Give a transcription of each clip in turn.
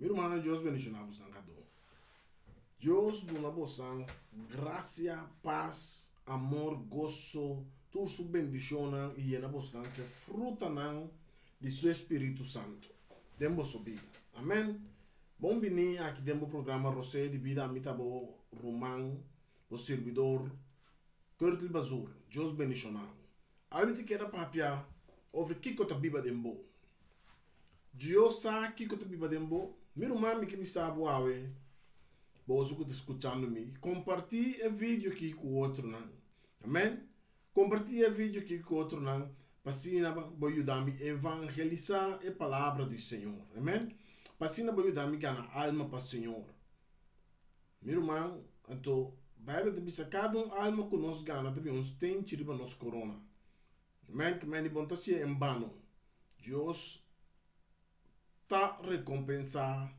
Mi rumannan Dios bendiciona bosnan cada un. Dios duna bosan gracia, paz, amor, goso, tur su bendicionnan y yena bosnan cu e frutanan di su Espiritu Santo den boso bida. Amen. Bon bini aki den bo programa Rosea di Bida. Ami ta bo ruman, bo sirbidor Curtly Bazur. Dios bendiciona bo. Awe mi ta keda papia over kico ta biba den bo. Dios sa kiko ta biba den bo. Mi ruman mi ke bisa bo awe, boso ku ta skuchando mi, kompartí e video aki ku otronan. Amen. Kompartí e video aki ku otronan pa asina bo yuda mi evangelisá e palabra di Señor. Amen. Pa asina bo yuda mi gana alma pa Señor. Mi ruman, anto Bijbel ta bisa kada un alma ku nos gana ta bin un stenchi riba nos korona. Men ku men di bon ta siña en bano. Dios ta rekompensá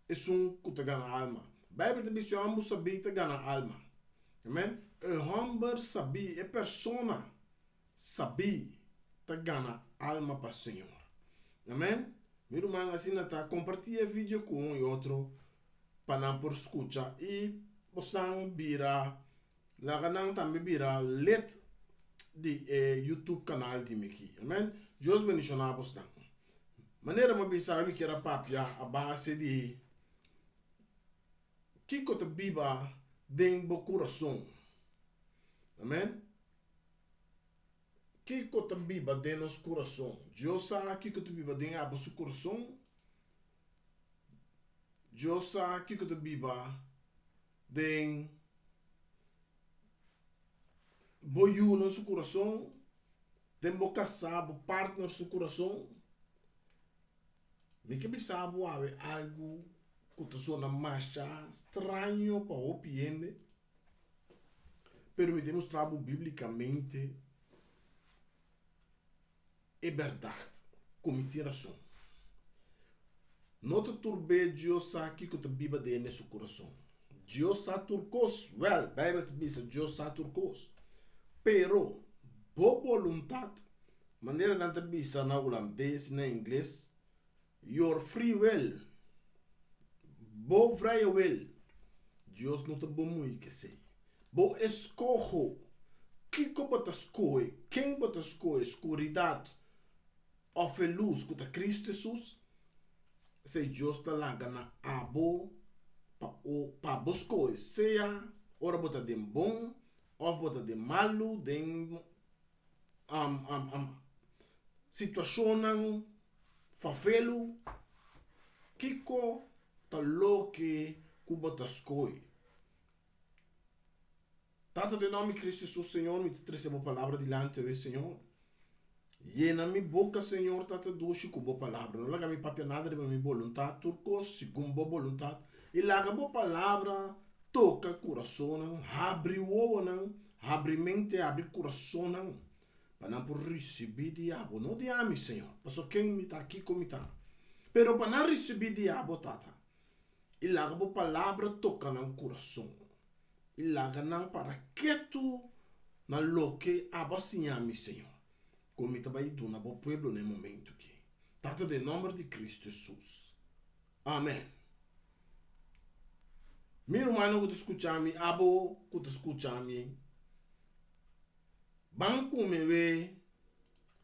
esun ku ta gana alma. Beibel ta bisa e hòmber sabí ta gana alma. Amen. E hòmber sabí, e persona sabí ta gana alma pa Señor. Amen. Mi ruman asina ta kompartí e video ku un i otro pa nan por skucha i bosan bira Laga nan tambe bira lid di e YouTube kanal di mi ki. Amen. Dios bendiciona bosnan. Manera mi a bisa mi kier a papia a base di kiko ta biba den bo kurason. Amen. Kiko ta biba den nos kurason? Dios sa kiko ta biba den abo su kurason. Dios sa kiko ta biba den bo yunan su kurason, den bo kasá, bo partner su kurason. Mi ke bisa bo awe algu ku ta sona masha straño pa hopi hende, pero mi ta mustra bo bíblikamente e bèrdat ku mi tin rason. No ta tur be Dios sa kiko ta biba den e su kurason. Dios sa tur kos. Wèl, Beibel ta bisa Dios sa tur kos. Pero, bo boluntat, manera nan ta bisa na hulandes i na ingles, your free will, bo vrije wil, Dios no ta bumui ku esei. Bo eskoho, kiko bo ta skohe, ken bo ta skohe, skuridat òf e lus ku ta Kristu Hesus, esei Dios ta laga na abo pa pa bo skohe, sea ora bo ta den bon òf bo ta den malu, den situashonnan fafelu, kiko ta loke ku bo ta skohe? Tata den nòmber di Kristu Hesus Señor mi ta trese bo palabra dilanti awe Señor. Yena mi boka Señor Tata dushi ku bo palabra. No laga mi papia nada riba mi boluntat, tur kos segun bo boluntat. I laga bo palabra toka kurasonnan, habri wowonan, habri mente, habri kurasonnan pa nan por risibí di abo, no di ami Señor, pasobra ken mi ta, kiko mi ta, pero pa nan risibí di abo Tata. I laga bo palabra toka nan kurason. I laga nan para ketu na loke abo a siña mi, Señor, ku mi ta bai duna bo pueblo na e momentu aki. Tata, den nòmber di Kristu Hesus. Amen. Mi rumannan ku ta skucha mi, abo ku ta skucha mi, ban kume we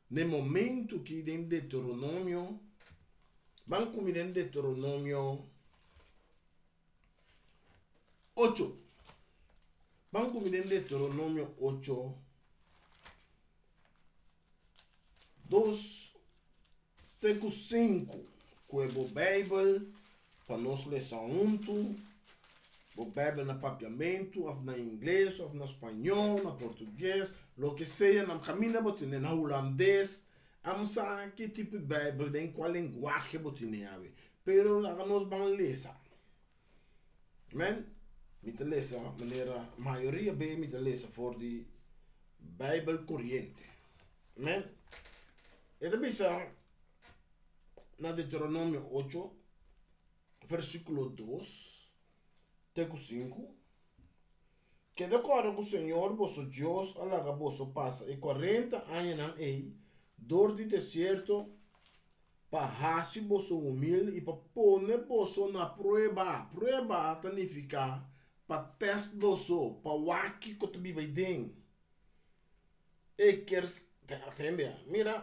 na e momentu aki den Deuteronomio. Ban ku mi den Deuteronomio ocho. Ban ku mi den Deuteronomio ocho, dos te ku sinku. Kue bo Beibel pa nos lesa huntu. Bo Beibel na papiamentu òf na ingles òf na spañó, na portugues, loke sea, na kaminda bo tene, na hulandes. Amo sa ki tipo di Bijbel den kua lenguahe bo tene awe, pero laga nos ban lesa. Amen. Mi ta lesa manera mayoria be mi ta lesa for di Bijbel Koriente. Amen. E ta bisa na Deuteronomio ocho versikulo dos te ku sinku. Keda kòrda ku Señor boso Dios a laga boso pasa e kuarenta añanan ei dor di desierto. Pa hasi boso humilde i pa pone boso na prueba. Prueba ta nifiká pa tèst boso, pa wak kiko ta biba ei den. E kier tende, mira,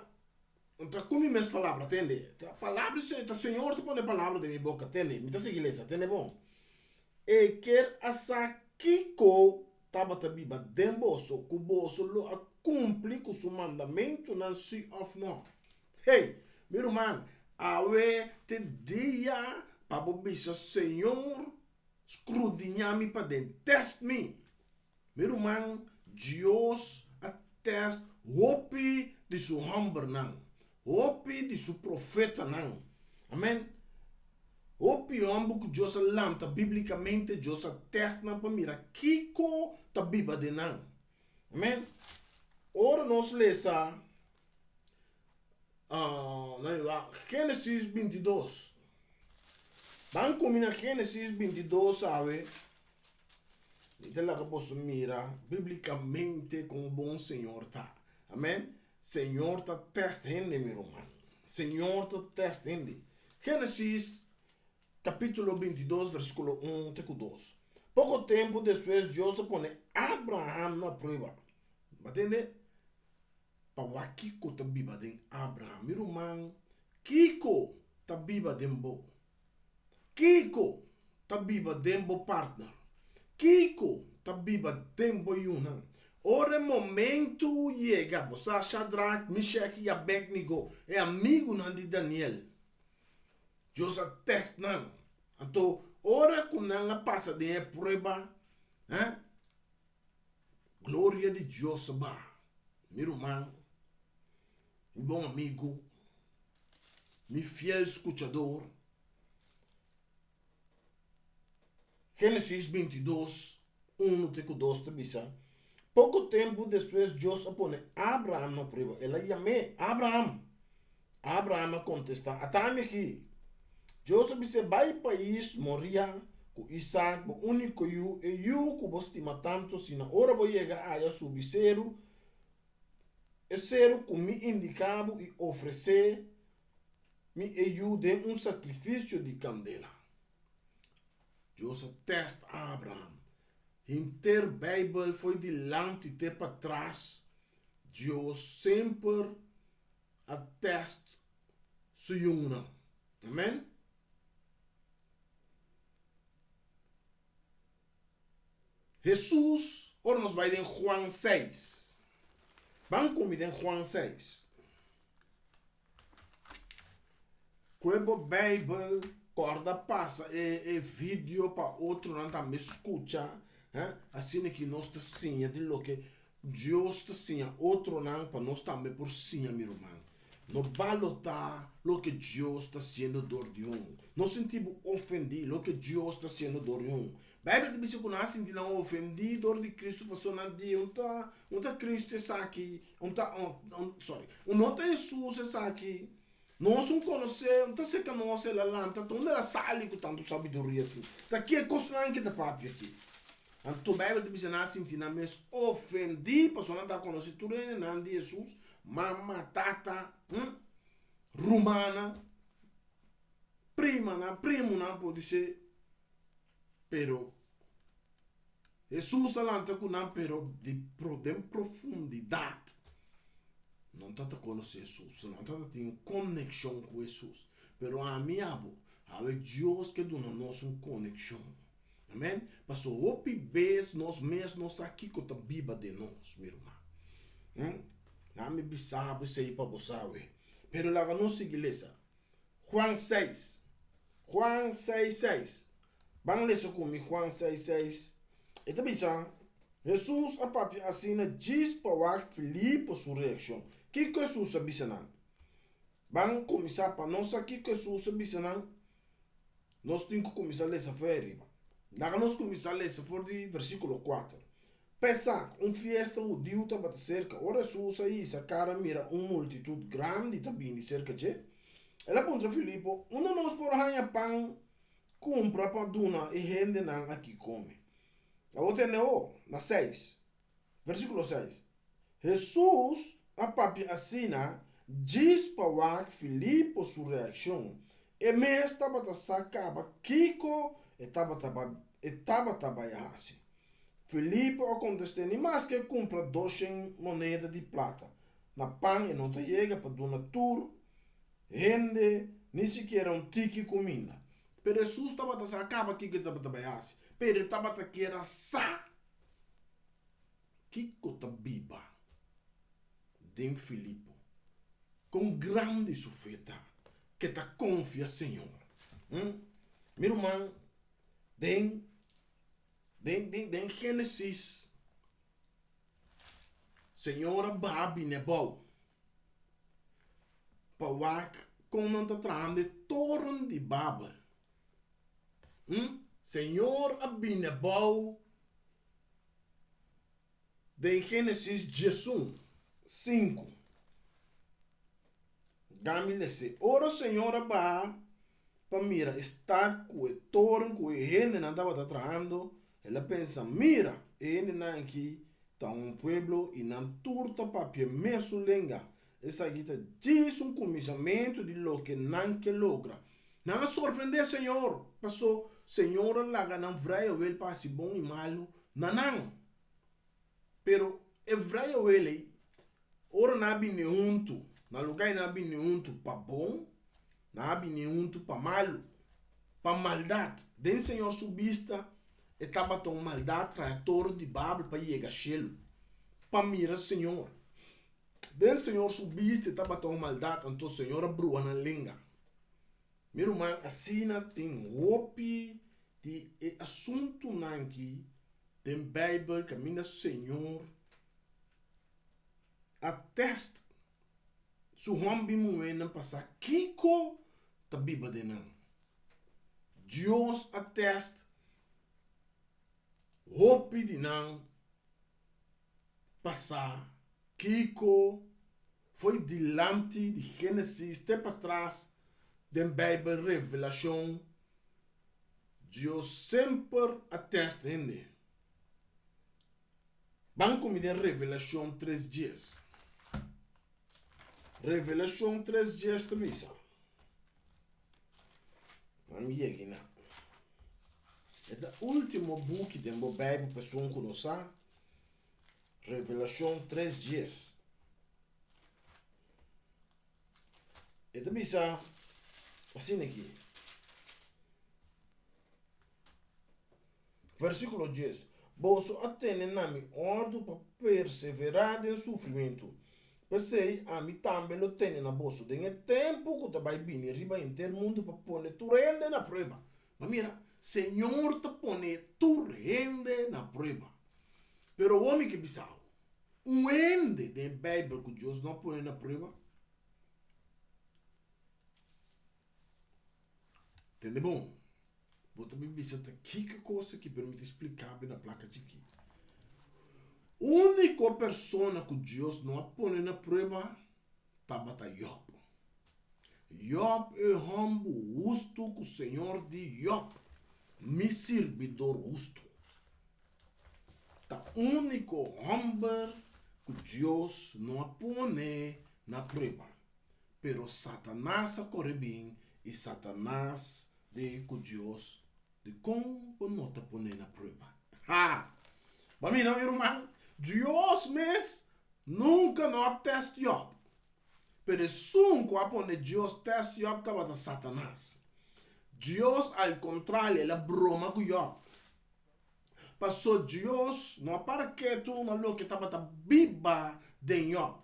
N ta ku mi mes palabra, tende. Ta palabra di Señor, ta Señor ta pone palabra den mi boka, tende. Mi ta sigui lesa, tende bon. E kier a sa kiko tabata biba den boso, ku boso lo a kumpli ku su mandamentunan si òf nò. Hey, mi ruman, awe t'e dia pa bo bisa, Señor, skrudiñá mi paden, tèst mi. Mi ruman, Dios a tèst hopi di su hòmbernan, hopi di su profetanan. Amèn. Hopi hòmber ku Dios a lanta bíblikamente, Dios a tèst nan pa mira kiko ta biba den nan. Amèn. Ora nos lesa Génesis bintidos. Ban ku mi na Génesis bintidos awe. Mi ta laga boso mira bíblikamente kon bon Señor ta. Amèn. Señor ta tèst hende, mi ruman. Señor ta tèst hende. Génesis kapítulo bintidos versíkulo un te ku dos. Poko tempu despues Dios a pone Abraham na prueba. Bo a tende? Pa wak kiko ta biba den Abraham. Mi ruman, kiko ta biba den bo? Kiko ta biba den bo partner? Kiko ta biba den bo yunan? Ora e momentu yega, bo sa Shadrach, Mishek i Abednego, e amigunan di Daniel, Dios a test nan. Anto, ora ku nan a pasa den e prueba, gloria di Dios a baha. Mi ruman, mi bon amigu, mi fiel skuchador. Génesis bintidos, unu te ku dos ta bisa, Poko tempu despues Dios a pone Abraham na prueba. El a yam'é, Abraham! Abraham a kontestá, Ata mi aki. Dios a bis'é, Bai pais Moria ku Isak, bo úniko yu, e yu ku bo stima tantu asina. Ora bo yega aya subi seru, e seru ku mi indiká bo i ofresé mi e yu den un sakrifisio di kandela. Dios a tèst Abraham. Henter Beibel fo'i dilanti te patras, Dios semper a tèst su yunan. Amèn. Hesus, ora nos bai den Juan seis. Ban ku mi den Juan seis. Kue bo Beibel, kòrda pasa e e video pa otronan tambe skucha, he, asina ki nos ta siña di loke Dios ta siña otronan pa nos tambe por siña, mi ruman. No balotá loke Dios ta hasiendo dor di un. No sinti bo ofendí loke Dios ta hasiendo dor di un. Beibel ta bisa ku nan a sinti nan ofendí dor di Kristu pasobra nan di un ta un ta Kristu esaki, un ta sorry, un no ta Hesus esaki. Nos un konosé, un ta seka nos el a lanta, ta unda el a sali ku tantu sabiduria asina? Ta ke kosnan ke ta papia aki? Anto Beibel ta bisa nan a sinti nan mes ofendí pasobra nan ta konosé tur hendenan di Hesus, mama, tata, rumannan, primanan, primunan podisé, pero Hesus a lanta ku nan pero di den profundidat nan ta ta konosé Hesus, nan ta ta tin un konekshon ku Hesus. Pero ami abo, awe Dios ke duna nos un konekshon. Amen. Paso hopi bes nos mes no sa kiko ta biba den nos, mi ruman. Hm? Nan mi bisa bo esei pa bo sa awe. Pero laga nos sigui lesa. Juan seis. Juan seis seis. Ban lesa ku mi Juan seis seis. E ta bisa, Hesus a papia asina djis pa wak Filipo su reakshon. Kiko Hesus a bisa nan? Ban kuminsá pa nos sa kiko Hesus a bisa nan, nos tin ku kuminsá lesa for ariba. Laga nos kuminsá lesa for di versíkulo kuater. Pèsak, un fiesta hudiu tabata serka. Ora Hesus a hisa kara mira un multitut grandi ta bini serka dje, el a puntra Filipo, Unda nos por haña pan kumpra pa duna e hendenan akí kome? Awor tende ho, na seis, versíkulo seis, Hesus a papia asina. djis pa wak Filipo su reakshon. E mes tabata sa kaba kiko e tabata e tabata bai hasi. Filipo a kontest'é, Ni maske e kumpra doshen moneda di plata na pan e no ta yega pa duna tur hende ni sikiera un tiki kuminda. Pero Hesus tabata sa kaba kiko e tabata bai hasi, pero e tabata kier a sa kiko ta biba den Filipo, kon grandi su fe ta, ke ta konfia Señor. Mi ruman, den den den den Génesis, Señor a baha bini abou pa wak kon nan ta trahando e toren di Babel. Señor a bini abou den Génesis 11, 5. Dami lese. Ora Señor a baha pa mira e stad ku e toren ku e hendenan tabata trahando, el a pensa, Mira, e hendenan aki ta un pueblo i nan tur ta papia e mesun lenga. Esaki ta djis un kuminsamentu di loke nan ke logra. Nan a sorprendé Señor, paso Señor a laga nan vrije wil pa hasi bon i malu na nan. Pero e vrije wil ei, ora nan a bini huntu, na lugá ei nan a bini huntu pa bon, nan a bini huntu pa malu, pa maldat. Den Señor su bista, e tabata un maldat traha toren di Babel pa yega shelu, pa mira Señor. Den Señor su bista e tabata un maldat, anto Señor a bruha nan lenga. Mi ruman, asina tin hopi di e asuntunan ki den Bijbel kaminda Señor a tèst su hòmber i muhénan pa sa kiko ta biba den nan. Dios a tèst hopi di nan pa sa kiko fo'i dilanti di Génesis te patras den Bijbel Revelashon. Dios semper a tèst hende. Ban ku mi den Revelashon tres dies. Revelashon tres dies ta bisa. Nan mi yega einan. E ta ultimo buki den bo Bijbel pa esun ku no sa. Revelashon tres dies. E ta bisa asina aki. Versíkulo dies, Boso a tene na mi òrdu pa perseverá den sufrimentu. P'esei, ami tambe lo tene na boso den e tempu ku ta bai bini riba henter mundu pa pone tur hende na prueba. Ma mira, Señor ta pone tur hende na prueba. Pero awor mi ke bisa bo, un hende den e Beibel ku Dios no a pone na prueba? Tende bon, bo ta bin bisa ta kiko kos aki pero mi ta splika bo na plaka chikí. Úniko persona ku Dios no a pone na prueba tabata Yòb. Yòb e hòmber hustu ku Señor di Yòb, mi sirbidor hustu. Ta úniko hòmber ku Dios no a pone na prueba. Pero Satanas a kore bin i Satanas di ku Dios, Dikon bo no ta pon'é na prueba? Ha! Bo a mira mi ruman? Dios mes nunka no a tèst Yòb. Pero esun ku a pone Dios tèst Yòb tabata Satanas. Dios al kontrario, el a broma ku Yòb. Paso Dios no a para ketu na loke tabata biba den Yòb.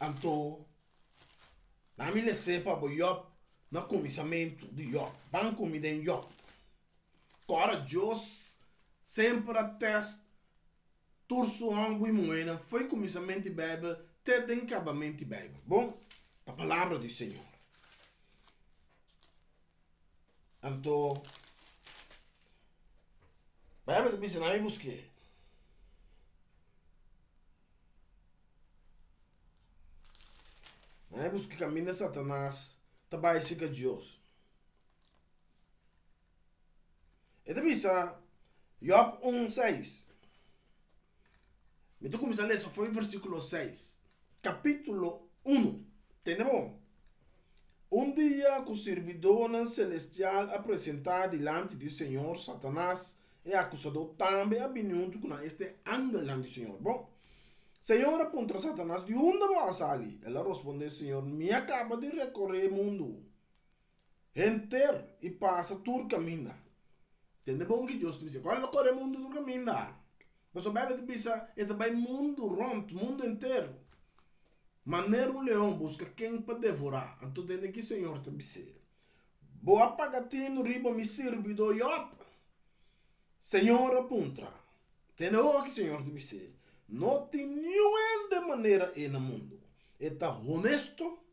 Anto, na mi les'é pa bo Yòb na kuminsamentu di Yòb. Ban ku mi den Yòb. Kòrda Dios semper a tèst tur su hòmber i muhénan fo'i kuminsamentu di Beibel te den kabamentu di Beibel. Bon, ta palabra di Señor. Anto, Bijbel ta bisa nan mi busk'é. Nan a buska kaminda Satanas ta bai serka Dios. E ta bisa Job un seis. Mi ta kuminsá lesa for di versíkulo seis, kapítulo. Unu. Tende bon. Un dia ku sirbidónan selestial a presentá dilanti di Señor, Satanas, e akusadó, tambe a bini huntu ku nan, esta e angelnan di Señor. Bon, Señor a puntra Satanas, Di unda bo a sali? El a rospondé, Señor, mi a kaba di rekoré mundu henter i pasa tur kaminda. Tende bon ki Dios ta bisa, Kual lo kore mundu tur kaminda? Pasobra Beibel ta bisa, E ta bai mundu rònt, mundu henter. Manera un leon buska ken pa devorá. Anto tende ki Señor ta bis'é, Bo a paga tinu riba mi sirbidó Yòb? Señor a puntra. Tende awor ki Señor ta bis'é, No tin niun hende manera e na mundu. E ta honesto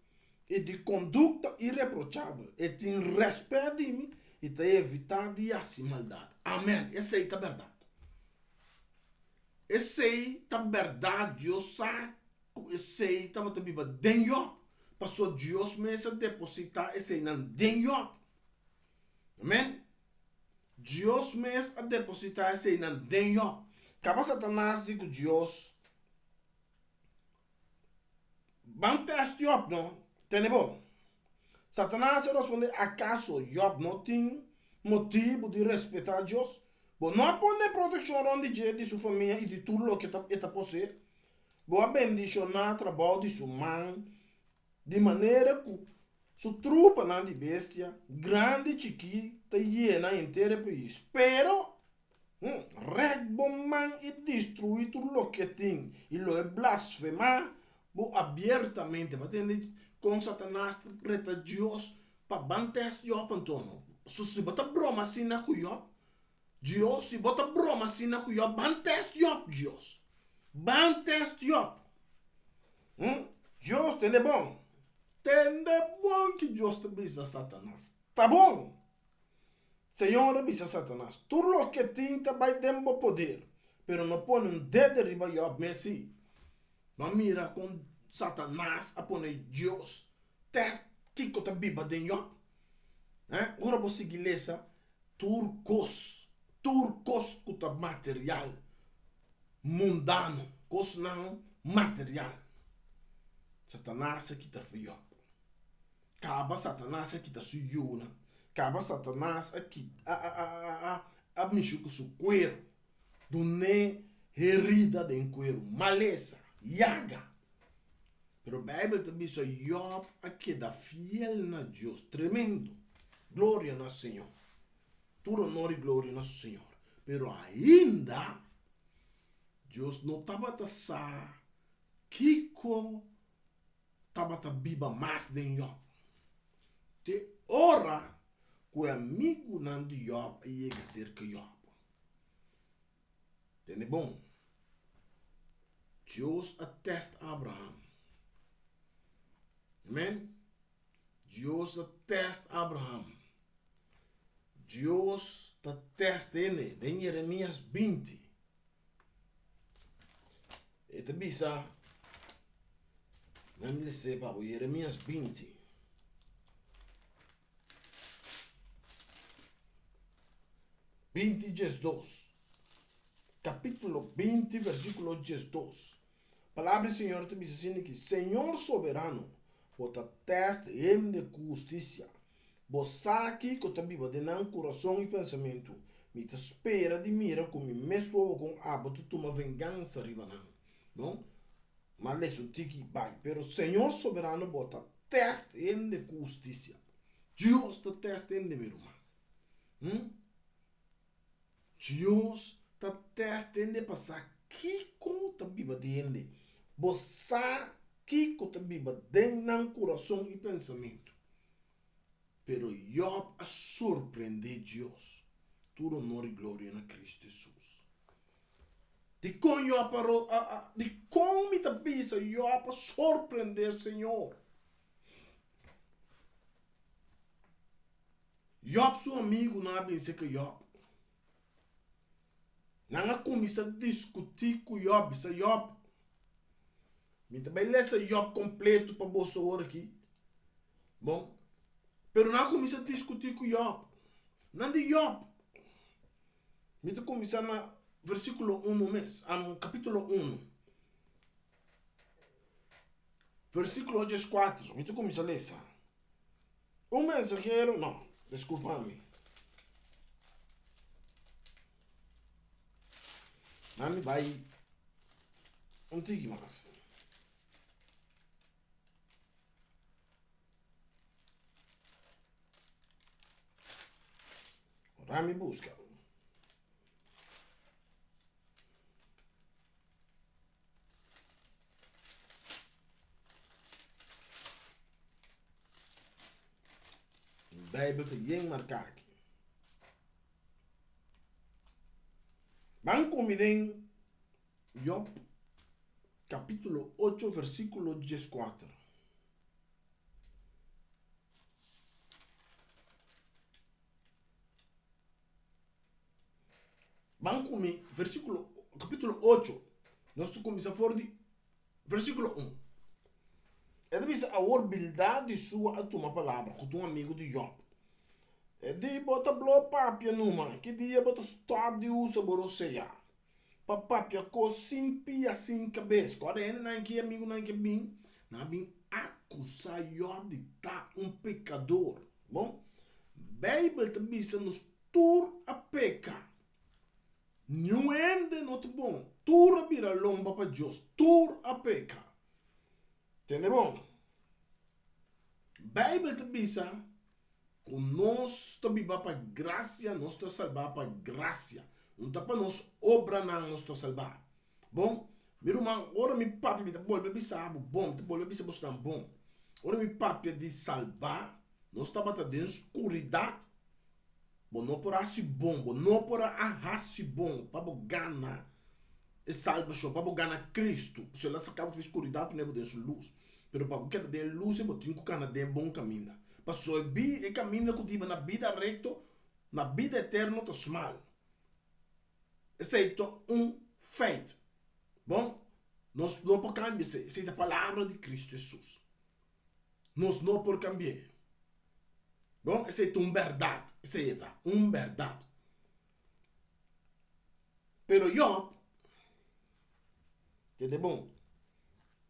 i di kondukta ireprochabel. E tin rèspèt di mi i ta evitá di hasi maldat. Amèn! Esei ta bèrdat. Esei ta bèrdat, Dios sa ku esei tabata biba den Yòb, pasobra Dios mes a depositá eseinan den Yòb. Amèn. Dios mes a depositá eseinan den Yòb. Kaba Satanas di ku Dios, Ban tèst Yòb no. Tende bon. Satanas a rospondé, Akaso Yòb no tin motibu di respetá Dios? Bo no a pone protekshon rònt di dje, di su famia i di tur loke e ta posee? Bo a bendishoná trabou di su man di manera ku su trupanan di bestia, grandi i chikí, ta yena henter e pais. Pero, rèk bo man i destruí tur loke e tin, i lo e blasfemá bo abiertamente. Bo a tende kon Satanas ta reta Dios pa ban tèst Yòb anto? No. So si bo ta broma asina ku Yòb, Dios, si bo ta broma asina ku Yòb, ban tèst Yòb, Dios. Ban tèst Yòb. Hm? Dios, tende bon. Tende bon ki Dios ta bisa Satanas. Ta bon! Señor a bisa Satanas, Tur loke tin ta bai den bo poder, pero no pone un dede riba Yòb mes sí. Bo a mira kon Satanas a pone Dios tèst kiko ta biba den Yòb? Eh, ora bo sigui lesa, tur kos, tur kos ku ta material, mundano, kosnan material, Satanas a kita for Yòb. Kaba Satanas a kita su yunan. Kaba Satanas a kita, a, a, a, a, a, a mishi ku su kueru. Dun'é herida den kueru, malesa, yaga. Pero Bijbel ta bisa Job a keda fiel na Dios. Tremendo! Gloria na Señor. Tur honor y gloria na su Señor. Pero ainda Dios no tabata sa kiko tabata biba mas den Job. Te ora ku e amigunan di Job a yega serka Job. Tende bon, Dios a test Abraham. Amen. Dios a test Abraham. Dios ta test hende den Jeremias 20. E ta bisa, nan mi lese pa bo, Jeremias 20. 20 diesdos. Capítulo 20, versículo 12. Palabra di Señor ta bisa asina aki, Señor Soberano, bo ta tèst hende ku hustisia. Bo sa kiko ta biba den nan kurason i pensamentu. Mi ta spera di mira ku mi mes wowo kon abo ta tuma vengansa riba nan. Bon, m'a lesa un tiki bai. Pero Señor Soberano, bo ta tèst hende ku hustisia. Dios ta tèst hende, mi ruman. Hm? Dios ta tèst hende pa sa kiko ta biba den hende. Bo sa kiko ta biba den nan kurason i pensamentu. Pero Yòb a sorprendé Dios. Tur onor i gloria na Kristu Hesus. Dikon Yòb a a a dikon mi ta bisa Yòb a sorprendé Señor? Yòb su amigunan a binse ku Yòb. Nan a kuminsá diskutí ku Yòb, bisa Yòb, Mi ta bai lesa Yòb kompletu pa boso ora akí. Bon, pero nan a kuminsá diskutí ku Yòb. Nan di Yòb, mi ta kuminsá na versíkulo unu mes, kapítulo unu. Versíkulo 14, mi ta kuminsá lesa. Un mensahero, no, diskulpa mi. Nan mi bai un tiki mas. Ora mi buska. Bijbel ta yen marká aki. Ban ku mi den Job kapítulo 8 versíkulo 14. Ban ku mi versíkulo kapítulo 8. Nos ta kuminsá for di versíkulo 1. E ta bisa, Awor Bildad di Sua a tuma palabra ku ta un amigu di Jòb. E di, Bo ta blo papia numa, ki dia bo ta stòp di usa bo rosea pa papia kos sin pia sin kabes? Kòrda hendenan ki amigunan ke bin, nan a bin akusá Jòb di ta un pekador. Bon, Beibel ta bisa nos tur a peka. Niun hende no ta bon. Tur a bira lomba pa Dios. Tur a peka. Tende bon. Beibel ta bisa ku nos ta biba pa grasia, nos ta salbá pa grasia. No ta pa nos obranan nos ta salbá. Bon, mi ruman, ora mi papia mi ta bolbe bisa bo bon, mi ta bolbe bisa bosnan bon. Ora mi papia di salbá, nos tabata den skuridat. Bo no por hasi bon, bo no por a hasi bon pa bo gana e salbashon, pa bo gana Kristu. Pasobra el a saka bo for di skuridat pone bo den su lus. Pero pa bo keda den e lus ei bo tin ku kana den e bon kaminda. Pasobra e kaminda ku ta hiba na bida rekto, na bida eterno ta smal. Esei ta un feit. Bon, nos no por kambia esei. Esei ta palabra di Kristu Hesus. Nos no por kambi'é. Bon, esei ta un bèrdat. Esei e ta, un bèrdat. Pero Job, tende bon,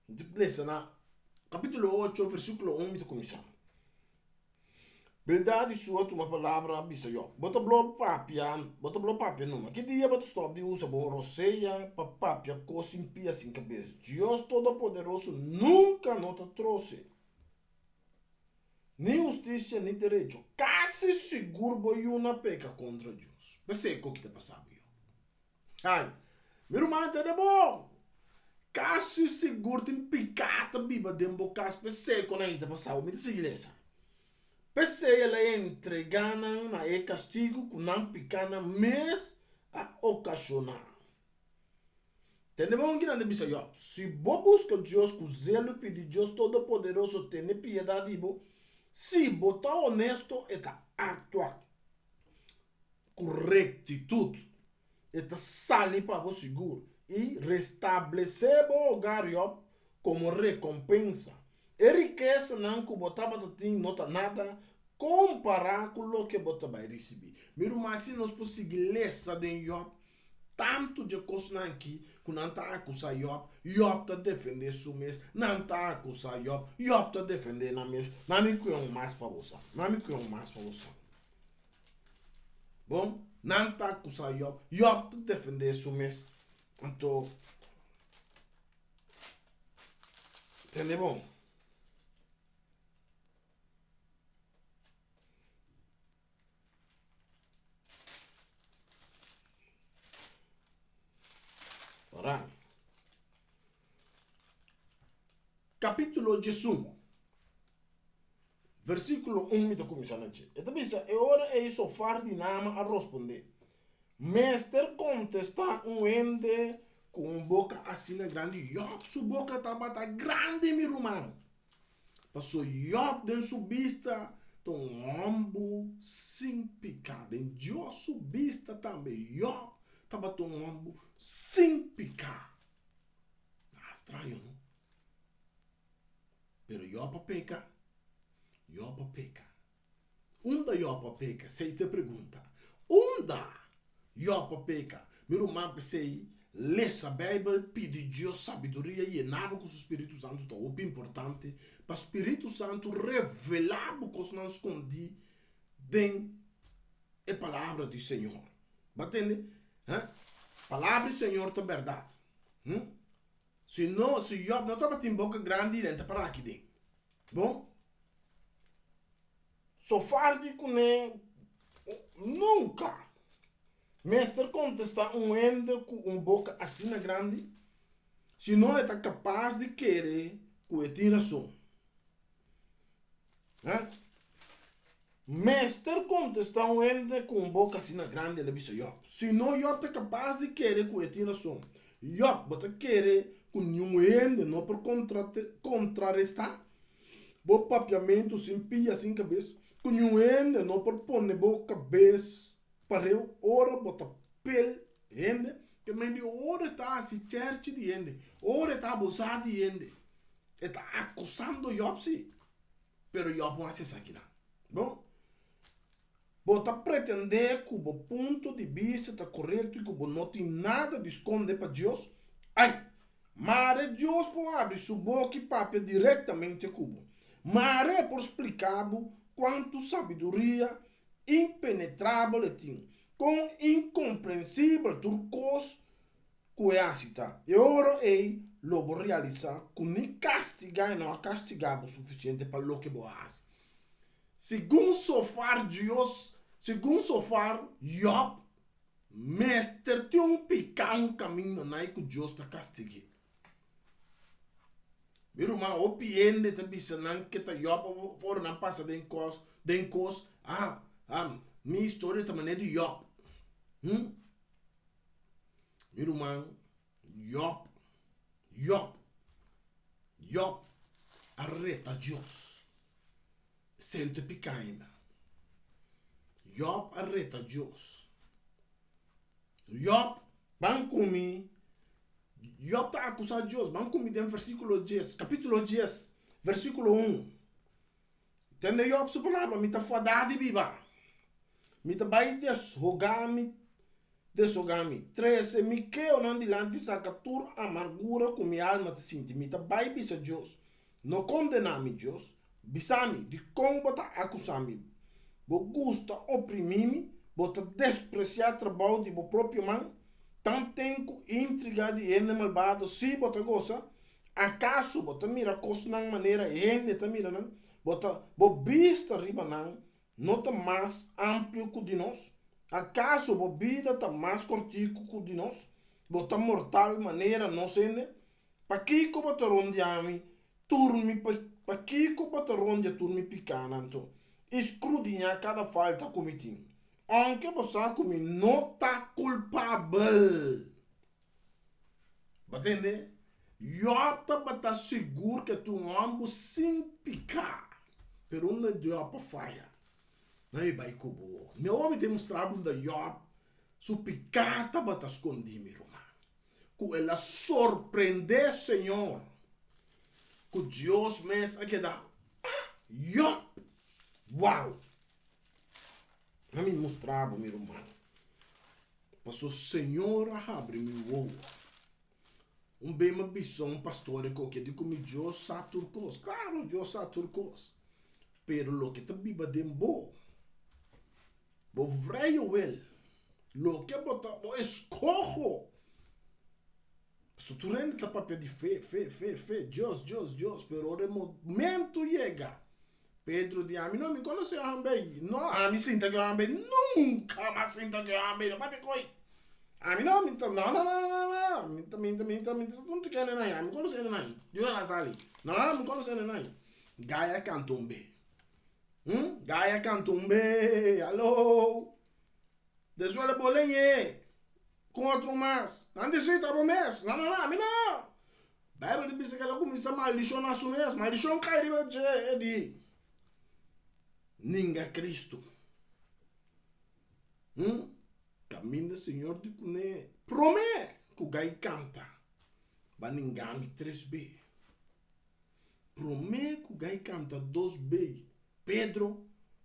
mi ta lesa na kapítulo ocho, versíkulo un mi ta kuminsá. Bildad di Sua tuma palabra a bisa Job, Bo ta blo papia, bo ta blo papia numa. Ki dia bo ta stòp di usa bo rosea pa papia kos sin pia sin kabes? Dios Todopoderoso nunka no ta trose ni hustisia ni derecho. Kasi sigur bo yuna peka kontra Dios. P'esei ko ki ta pasa bo, Job. Ai, mi ruman ta de bo! Kasi sigur tin piká ta biba den bo kas, p'esei kon nan ta pasa bo. Mi ta sigui lesa. P'esei el a entregá nan na e kastigu ku nan pikánan mes a okashoná. Tende bon kinan ta bisa Jòb, Si bo buska Dios ku zelo i pidi Dios Todopoderoso tene piedat di bo, si bo ta onesto e ta aktua ku rektitut. E ta sali pa bo sigur i restablesé bo hogar Job komo rekompensa. E rikesanan ku bo tabata tin no ta nada kompará ku loke bo ta bai risibí. Mi ruman, si nos por sigui lesa den Job tantu dje kosnan akí ku nan ta akusá Job, Job ta defendé su mes, nan ta akusá Job, Job ta defendé nan mes. Nan mi kue un mas pa bo sa. Nan mi kue un mas pa bo sa. Bon, nan ta akusá Jòb. Jòb ta defendé su mes. Anto, tende bon. Ora. Kapítulo 11. Versíkulo un mi ta kuminsá na dje. E ta bisa, E ora ei Sofar di Naama a rospondé, Mester kontestá un hende ku un boka asina grandi? Yòb su boka tabata grandi, mi ruman. Pasobra Yòb den su bista ta un hòmbu sin piká. Den Dios su bista tambe Yòb tabata un hòmbu sin piká. Ta straño, no? Pero Job a peka? Job a peka. Unda Job a peka? Esei ta e pregunta. Unda Job a peka? Mi ruman p'esei. Lesa Beibel, pidi Dios sabiduria i yena bo ku su spiritu santu ta hopi importante pa spiritu santu revelá bo kosnan skondí den e palabra di Señor. Bo a tende? Ha? Palabra di Señor ta bèrdat. Hm? Si no, si Job no tabatin boka grandi, nan ta para aki den. Bon? Sofar di kuné nunka mester kontestá un hende ku un boka asina grandi, si no e ta kapas di kere ku e tin rason. Ha? Mester kontestá un hende ku un boka asina grandi, el a bisa Jòb. Si no, Jòb ta kapas di kere ku e tin rason. Jòb, bo ta kere ku niun hende no por kontrarestá bo papiamentu sin pia sin kabes? Ku niun hende no por pone bo kabes pareu ora bo ta pel hende? Ke men di ora e ta hasi chèrchi di hende, ora e ta abusá di hende, e ta akusando Jòb sí. Pero Job no hasi esakinan. Bon, bo ta pretendé ku bo punto di bista ta korekto i ku bo no tin nada di skonde pa Dios? Ai! Mare Dios por habri su boka i papia direktamente ku bo. Mare e por splika bo kuantu sabiduria impenetrabel e tin, kon inkomprensibel tur kos ku e hasi ta. E ora ei lo bo realisá ku ni kastigá e no a kastigá bo sufisiente pa loke bo a hasi. Segun Sofar Dios, segun Sofar, Yòb mester tin un piká un kaminda nai ku Dios ta kastig'é. Mi ruman, hopi hende ta bisa nan ke ta Yòb òf ora nan pasa den kos, den kos, ah, ah, mi historia ta manera di Yòb. Hm? Mi ruman Job, Job, Job a reta Dios. Sente piká ainda. Job a reta Dios. Job, ban ku mi. Job ta akusá Dios. Ban ku mi den versíkulo dies, kapítulo dies, versíkulo un. Tende Job su palabra, Mi ta fadá di biba. Mi ta bai deshogá mi, deshogá mi. Trese mi keonan dilanti saka tur amargura ku mi alma ta sinti. Mi ta bai bisa Dios, No kondená mi, Dios. Bisa mi, dikon bo ta akusá mi? Bo gusta oprimí mi? Bo ta despresiá trabou di bo propio man? Tanten ku intriga di hende malbado, sí, bo ta gosa? Akaso bo ta mira kosnan manera hende ta mira nan? Bo ta, bo bista riba nan no ta mas amplio ku di nos? Akaso bo bida ta mas kortiku ku di nos? Bo ta mortal manera nos hende? Pakiko bo ta rondia mi tur mi pakiko bo ta rondia tur mi pikánan anto i skrudiñá kada falta ku mi tin, ounke bo sa ku mi no ta kulpabel? Bo tende? Job tabata sigur ku e ta un hòmber sin piká. Pero unda Job a faya? Nan mi bai ku bo. Mi awor mi ta mustra bo unda Job su piká tabata skondí, mi ruman. Ku el a sorprendé Señor, ku Dios mes a keda, Ah, Job! Wow! Nan mi mustra bo, mi ruman. Paso Señor a habri mi wowo. Un be mi a bisa un pastor e koke di ku mi Dios sa tur kos. Klaro Dios sa tur kos. Pero loke ta biba den bo, bo vrije wil, loke bo ta, bo eskoho. Paso tur hende ta papia di fe, fe, fe, fe, Dios, Dios, Dios, pero ora e momento yega Pedro di, Ami no, mi konosé hòmber. No, ami sinta ku e hòmber. Nunka mi a sinta ku e hòmber. No papia ku ei. Ami no, mi ta, no, no, no, no, no. Mi ta, mi ta, mi ta, mi ta punto ku hende nan. Ami konosé hende nan. Di ora nan sali. No, no, mi konosé hende nan. Gai a kanta un be. Hm? Gai a kanta un be. Hallo. Despues el a bole ñe ku otro mas. Nan di, Sí, ta bo mes. No, no, no, ami no. Bijbel ta bisa ku el a kuminsá maldishoná su mes. Maldishon kai riba dje, e di, Ninga Kristu. Hm? Kaminda Señor di kuné promé ku gai kanta, ba ninga mi tres be. Promé ku gai kanta dos be, Pedro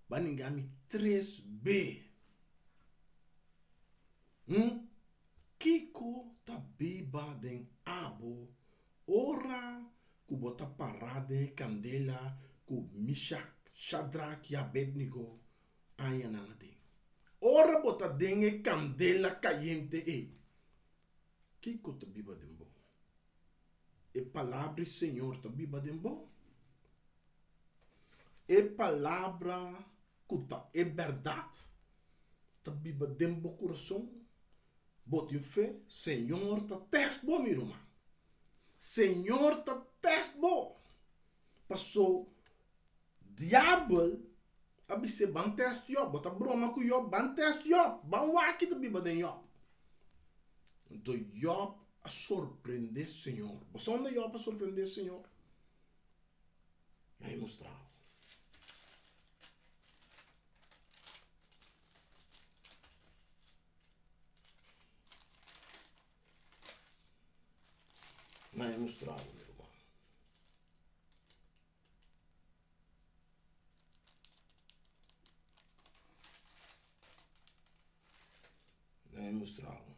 ba ninga mi tres be. Hm? Kiko? ta biba den abo ora ku bo ta pará den e kandela ku Mishak, Shadrak i Abednego añanan aden? Ora bo ta den e kandela kayente ei, kiko ta biba den bo? E palabra di Señor ta biba den bo? E palabra ku ta e bèrdat ta biba den bo kurason? Bo tin fe? Señor ta tèst bo, mi ruman. Señor ta tèst bo. Paso diabel a bis'é, Ban tèst Yòb. Bo ta broma ku Yòb? Ban tèst Yòb. Ban wak ki ta biba den Yòb. Anto Yòb a sorprendé Señor. Bo sa unda Yòb a sorprendé Señor? Nan e mustra bo. Nan e mustra bo, mi ruman. Nan e mustra bo.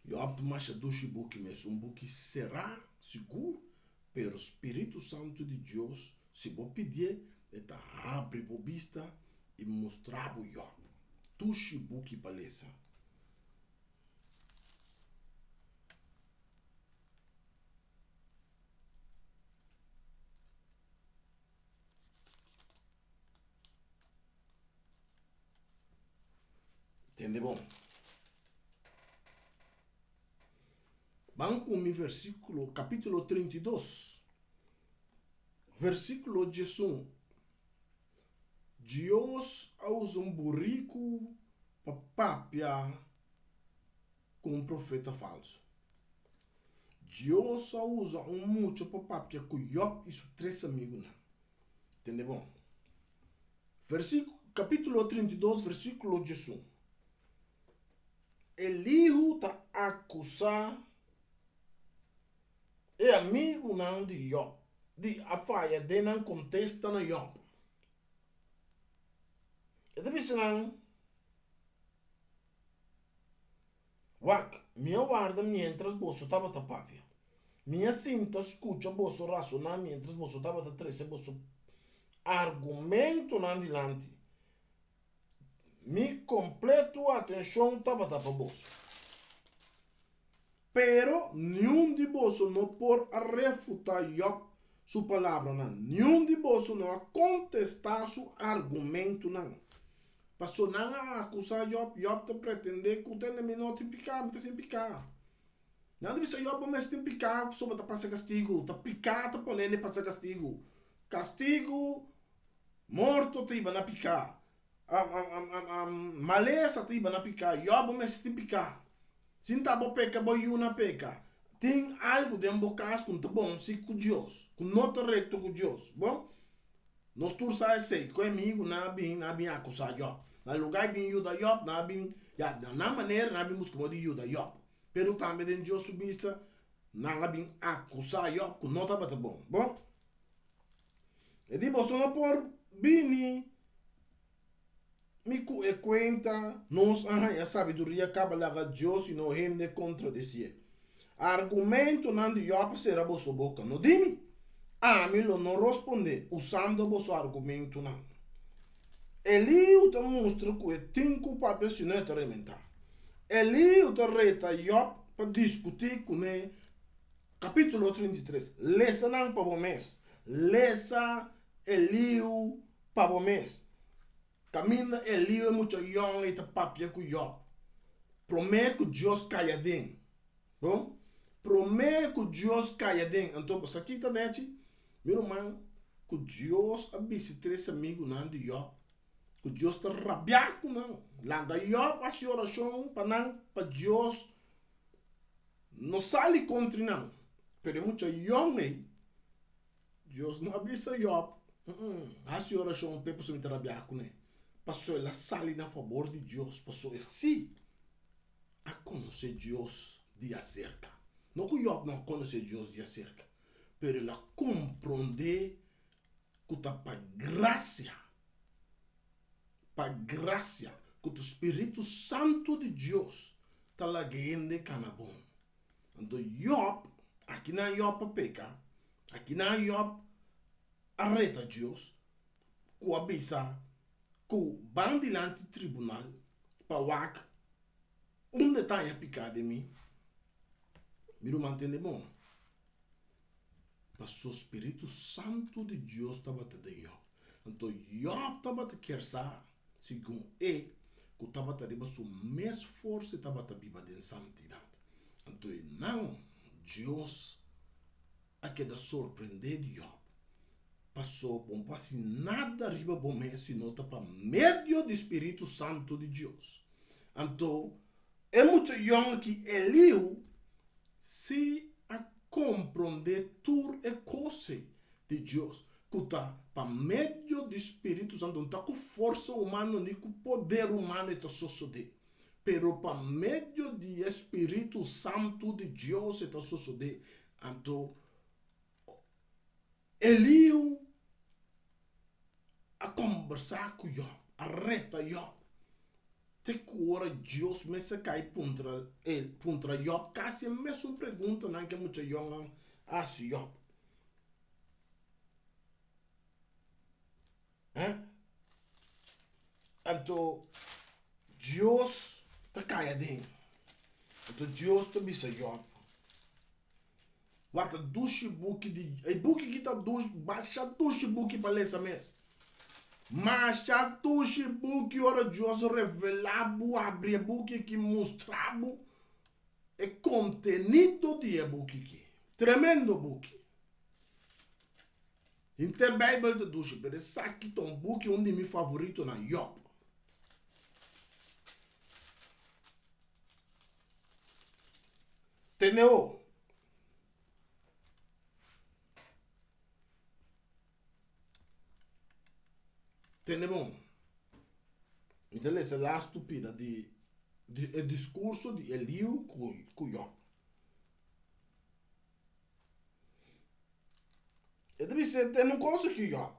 Job ta masha dushi buki mes, un buki será, sigur, pero Spiritu Santu di Dios, si bo pidié, e ta habri bo bista i mustra bo Job. Dushi buki pa lesa. Tende bon. Ban ku mi versíkulo, kapítulo 32, versíkulo 11. Dios a usa un buriku pa papia ku un profeta falsu. Dios a usa un mucha pa papia ku Yòb i su tres amigunan. Tende bon. Versíkulo, kapítulo 32, versíkulo 11. Elihu ta akusá e amigunan di Yòb di a faya den nan kontesta na Yòb. E ta bisa nan, Wak, mi a warda miéntras boso tabata papia. Mi a sinta skucha boso rasoná miéntras boso tabata trese boso argumentonan dilanti. Mi kompleto atenshon tabata pa boso. Pero niun di boso no por a refutá Yòb su palabranan, niun di boso no a kontestá su argumentunan. Pasobra nan a akusá Yòb, Yòb ta pretendé ku tende mi no tin piká, mi ta sin piká. Nan ta bisa Yòb, bo mes tin piká pasobra bo ta pasa kastigu, ta piká ta pone hende pasa kastigu. Kastigu, morto ta hiba na piká. Malesa ta hiba na piká. Yòb, bo mester tin piká. Sin ta bo peka, bo yu na peka. Tin algu den bo kas ku no ta bon si ku Dios, ku no ta rekto ku Dios. Bon, nos tur sa esei. Ku e amigunan a bin, nan a bin akusá Yòb. Na lugá di bin yuda Yòb, nan a bin, ya, na nan manera nan a bin buska modo di yuda Yòb. Pero tambe den Dios su bista, nan a bin akusá Yòb ku no tabata bon. Bon, e di, Boso no por bini Mi ku e kuenta nos a haña sabiduria kaba laga Dios i no hende kontradesié. Argumentonan di Yòb a sera boso boka, no di mi? Ami lo no rospondé usando boso argumentonan. Eliu ta mustra ku e tin ku papia si no e ta rementá. Eliu ta reta Yòb pa diskutí kuné Kapítulo 33. Lesa nan pa bo mes. Lesa Eliu pa bo mes. Kaminda Eliu e mucha yòn ei ta papia ku Yòb. Promé ku Dios kai aden. Bon? Promé ku Dios kai aden. Anto bo sa ki ta nechi? Mi ruman, ku Dios a bisti tres amigunan di Yòb, ku Dios ta rabiá ku nan. Laga Yòb hasi orashon pa nan, pa Dios no sali kontri nan. Pero e mucha yòn ei, Dios no a bisa Yòb, Hasi orashon p'e pasobra mi ta rabiá kuné. Pasobra el a sali na fabor di Dios, pasobra e sí a konosé Dios di aserka. No ku Yòb no a konosé Dios di aserka, pero el a komprondé ku ta pa grasia, pa grasia ku ta spiritu santu di Dios. ta laga hende kana bon. Anto Yòb, akinan Yòb a peka, akinan Yòb a reta Dios ku a bisa ku ban dilanti tribunal pa wak unda ta haña piká den mi. Mi ruman tende bon. Paso spiritu santu di Dios tabata den Yòb. Anto Yòb tabata kier sa, segun e, ku tabata riba su mes forsa e tabata biba den santidat. Anto e nan, Dios a keda sorprendé di Yòb, paso bo no por hasi nada riba bo mes sino ta pa medio di spiritu santu di Dios. Anto e mucha yòn aki, Eliú, Si a komprondé tur e kos ei di Dios, ku ta pa medio di Spiritu Santu, no ta ku forsa humano ni ku poder humano e ta sosodé, pero pa medio di e Spiritu Santu di Dios e ta sosodé. Anto Eliu a kombersá ku Yòb, a reta Yòb, te ku ora Dios mes a kai puntra el, puntra Yòb kasi e mesun preguntanan ku e mucha yònnan a hasi Yòb. Anto Dios ta kai aden. Anto Dios ta bisa Yòb, Wak ta dushi buki di e buki ki ta dushi masha dushi buki pa lesa mes. Masha dushi buki ora Dios revela bo abri e buki aki mustra bo e kontenido di e buki aki. Tremendo buki. Henter Bijbel ta dushi pero esaki ta un buki un di mi favoritonan, Job. Tene o. Tene bon. Mi ta lesa lastu pida di di e diskurso di Eliu ku ku Yòb. E ta bisa tene un kos aki Yòb.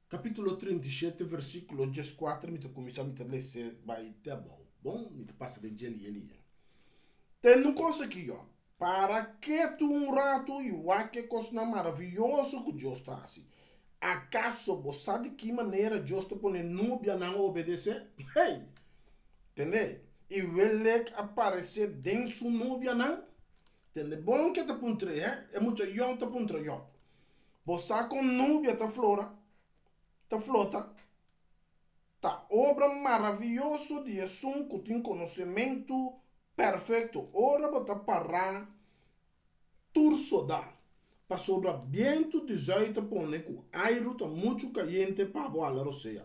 Kapítulo 37 versíkulo 14 mi ta kuminsá mi ta lesa bai te abou. Bon, mi ta pasa den dje lihe lihe. Tende un kos aki Yòb, para ketu un ratu i wak e kosnan maravioso ku Dios ta hasi. Akaso bo sa di ki manera Dios ta pone nubianan obedesé? Hey! Tende? I welek a paresé den su nubianan? Tende bon ke ta puntr'é, he? E mucha yòn ta puntra Yòb. Bo sa kon nubia ta flora, ta flota? Ta obra maravioso di esun ku tin konosementu perfekto ora bo ta pará tur sodá, pasobra bientu di zùit ta pone ku airu ta muchu kayente pa bo hala rosea.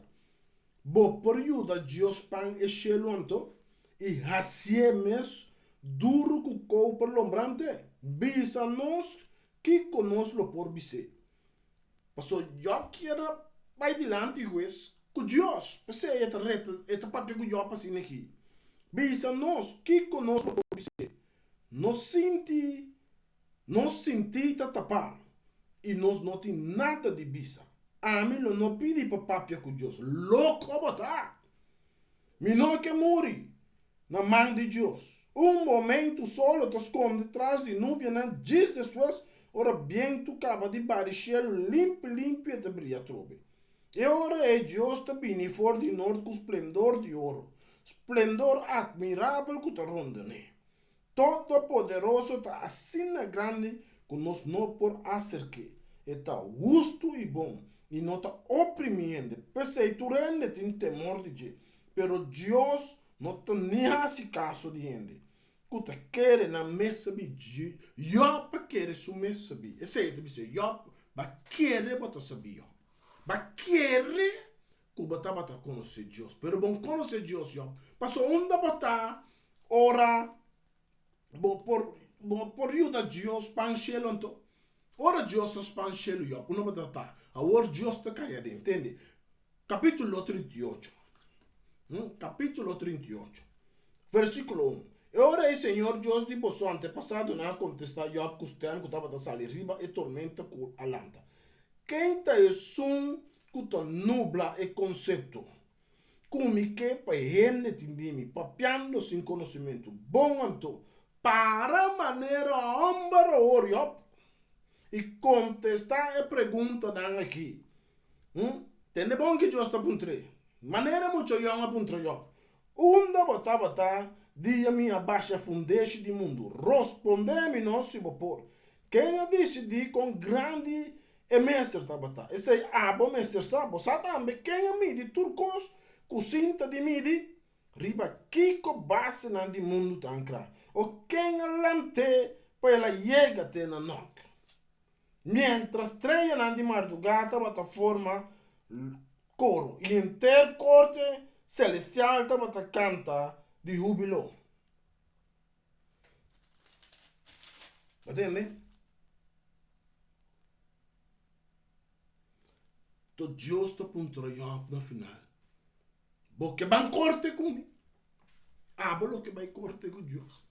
Bo por yuda Dios pan e shelu anto i hasié mes duru ku koper lombrante? Bisa nos Kiko nos lo por bis'é? Pasobra Jòb kier a bai dilanti hues ku Dios. P'esei e ta reta, e ta papia ku Jòb asina aki, Bisa nos, kiko nos lo por bis'é? Nos sinti, nos sintí ta tapá, i nos no tin nada di bisa. Ami lo no pidi pa papia ku Dios. Loko bo ta! Mi no ke muri. Na man di Dios. Un momentu solo ta skonde tras di nubianan djis despues ora bientu kaba di bari shelu limpi limpi e ta bria atrobe. E ora ei Dios ta bini for di nort ku splendor di oro, splendor atmirabel ku ta rondoné. Todopoderoso ta asina grandi ku nos no por aserk'é. E ta hustu i bon, i no ta oprimí hende. P'esei tur hende tin temor di dje. Pero Dios no ta ni hasi kaso di hende ku ta kere nan mes sabí. Yòb a kere su mes sabí. Esei e ta bisa, Yòb, bo a kere bo ta sabí, Yòb. Bo a kere ku bo tabata konosé Dios. Pero bo no konosé Dios, Yòb. Pasobra unda bo ta Ora bo por bo por yuda Dios span shelu anto? Ora Dios a span shelu Job uno bo ta ta. Awor Dios ta kai aden, tende. Kapitulo 38. Kapitulo 38. Versikulo 1. E ora ei Señor Dios di boso antepasadonan a kontestá Job ku stèm ku tabata sali riba e tormenta ku a lanta. Ken ta esun ku ta nubla e konsepto? Ku mi ke pa e hende tin di mi, papiando sin konosementu. Bon anto, para manera hòmber awor, Jòb, i kontestá e preguntanan akí. Tende bon ki Dios ta puntr'é. Manera mucha yòn a puntra Jòb, Unda bo tabata dia mi a basha fundeshi di mundu? Rospondé mi no si bo por. Ken a disidí kon grandi e mester tabata? Esei abo mester sa. Bo sa tambe ken a midi tur kos ku sinta di midi? Riba kiko basenan di mundu ta ankrá? O ken a lant'é pa el a yega te na nòk? Miéntras streyanan di mardugá tabata forma koro i henter korte selestial tabata kanta di húbilo. Bo tende? To Dios ta puntra Jòb na final, Bo ke ban korte ku mi? Abo lo ke bai korte ku Dios?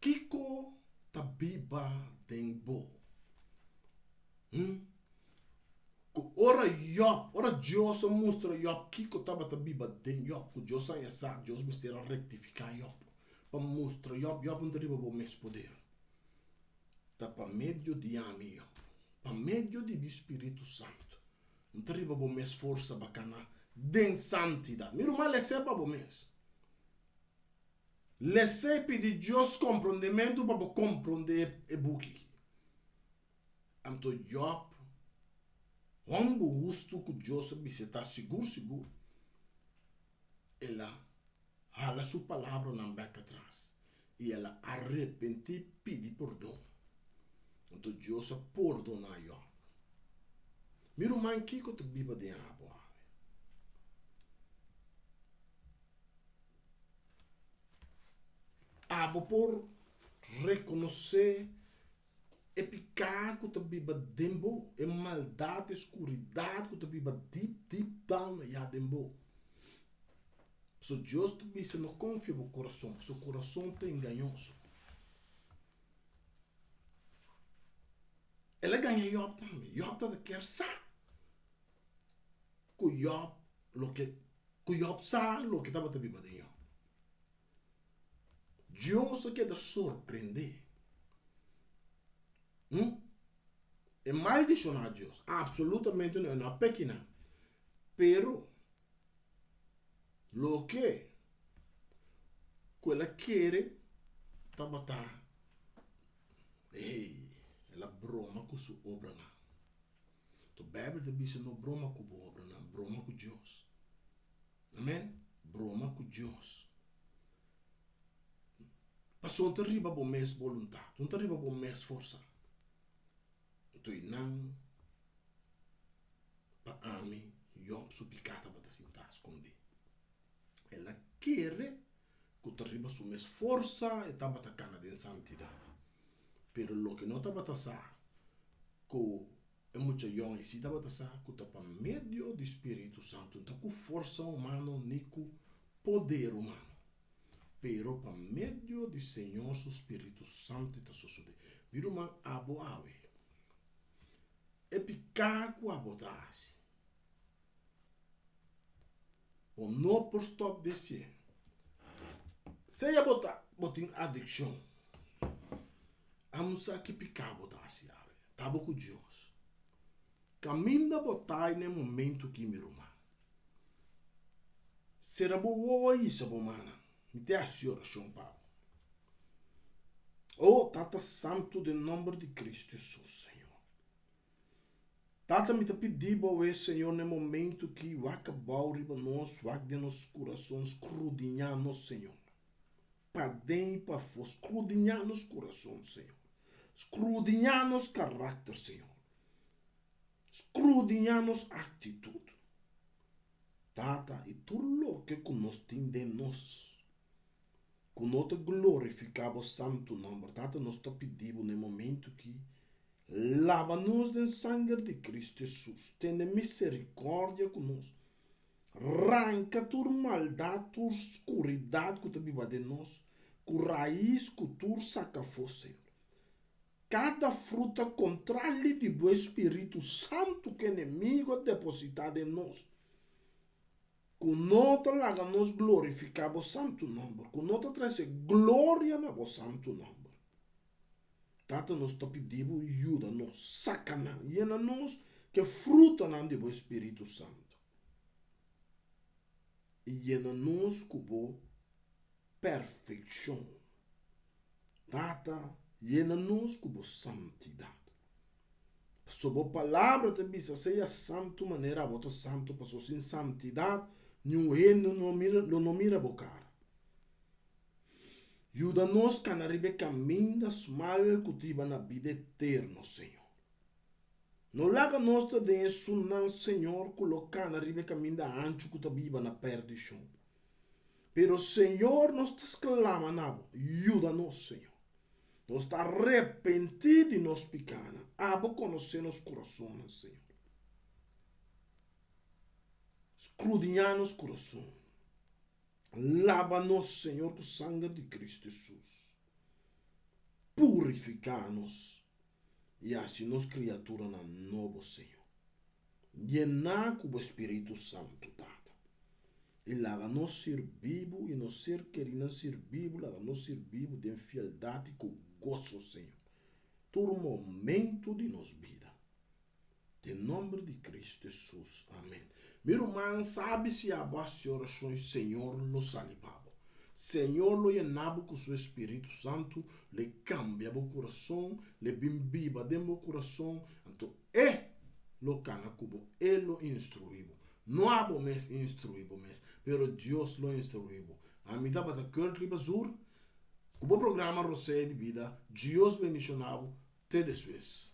Kiko ta biba den bo? Hm? Ku ora Jòb, ora Dios a mustra Jòb kiko tabata biba den Jòb, ku Dios a haña sa, Dios mester a rektifiká Jòb pa mustra Jòb, Jòb no ta riba bo mes poder. Ta pa medio di ami, Jòb, pa medio di mi spiritu santu. No ta riba bo mes forsa ba kana den santidat. Mi ruman, les'é pa bo mes. Les'é i pidi Dios komprondementu pa bo komprondé e buki aki. Anto Jòb, hòmber hustu ku Dios a bis'é ta sigur sigur, el a hala su palabranan bèk atras i el a arepentí pidi pordon. Anto Dios a pordoná Jòb. Mi ruman, kiko ta biba den abo awe? Abo por rekonosé e piká ku ta biba den bo, e maldat, e skuridat ku ta biba dip, dip down ayá den bo. Pasobra Dios ta bisa no konfia bo kurason, pasobra kurason ta engañoso. El a gaña Jòb tambe. Jòb tabata kier sa ku Jòb loke ku Jòb sa loke tabata biba den Jòb. Dios a keda sorprendé. Hm? E maldishoná Dios? Absolutamente no, e no a pekiná. Pero loke ku el a kere tabata, hey, el a broma ku su obranan. To Bijbel ta bisa no broma ku bo obranan, broma ku Dios. Amen. Broma ku Dios. Pasobra no ta riba bo mes boluntat, no ta riba bo mes forsa. Anto i nan pa ami Job su piká tabata sintá skondí. El a kere ku ta riba su mes forsa e tabata kana den santidat. Pero loke no tabata sa ku e mucha yòn ei si tabata sa ku ta pa medio di spiritu santu, no ta ku forsa humano ni ku poder humano, pero pa medio di Señor su spiritu santu ta sosodé. Mi ruman, abo awe, e piká ku abo ta hasi, Bo no por stop di hasié. Sea bo ta bo tin adikshon, amo sa ki piká bo ta hasi awe. Ta bo ku Dios. Kaminda bo ta na e momentu aki mi ruman, sera bo wowo i hisa bo mannan. Mi ta hasi orashon pa bo. O Tata Santu den nomber di Kristu Hesus, Señor. Tata mi ta pidi bo awe Señor na e momento ki wak abao riba nos wak den nos kurason skrudiña nos Señor paden i pafo skrudiña nos kurason Señor skrudiña nos karakter Señor skrudiña nos aktitut Tata i tur loke ku nos tin den nos ku no ta glorifiká bo santu nòmber. Tata, nos ta pidi bo na e momentu ki, laba nos den sanger di Kristu Hesus. Tene miserikòrdia ku nos. Ranka tur maldat, tur skuridat ku ta biba den nos, ku rais ku tur saka afó, Señor. Kada fruta kontrali di bo e Spiritu Santu ku enemigu a depositá den nos. Ku no ta laga nos glorifiká bo santu nòmber, ku no ta trese gloria na bo santu nòmber. Tata nos ta pidi bo yuda nos saka nan, yena nos ku e frutanan di bo Spiritu Santu i yena nos ku bo perfekshon. Tata, yena nos ku bo santidat. Pasobra bo palabra ta bisa, Sea santu manera abo ta santu, pasobra sin santidat niun hende lo no mira bo kara. Yuda nos kana riba e kaminda smal ku ta hiba na bida eterno, Señor. No laga nos ta den esunnan, Señor, ku lo kana riba e kaminda anchu ku ta biba na pèrdishon. Pero, Señor, nos ta sklama na bo, yuda nos, Señor. Nos ta arepentí di nos pikánan. Abo konosé nos kurasonnan, Señor. Skrudiñá nos kurason. Laba nos, Señor, ku sanger di Kristu Hesus. Purifiká nos i hasi nos kriaturanan nobo, Señor. Yená ku bo Spiritu Santu, Tata. I laga nos sirbi bo i nos ser kerinan sirbi bo, laga nos sirbi bo den fieldat i ku goso, Señor, tur momento di nos bida. Den nomber di Cristo Hesus. Amen. Mi ruman, sabi si abo hasi orashon i Señor lo sali pa bo. Señor lo yena bo ku su Espiritu Santu, lo e kambia bo kurason, lo e bin biba den bo kurason, anto E lo kana ku bo, E lo instruí bo. No abo mes instruí bo mes, pero Dios lo instruí bo. Ami tabata Curtly Bazur ku bo programa Rosea di Bida. Dios bendishoná bo. Te despues.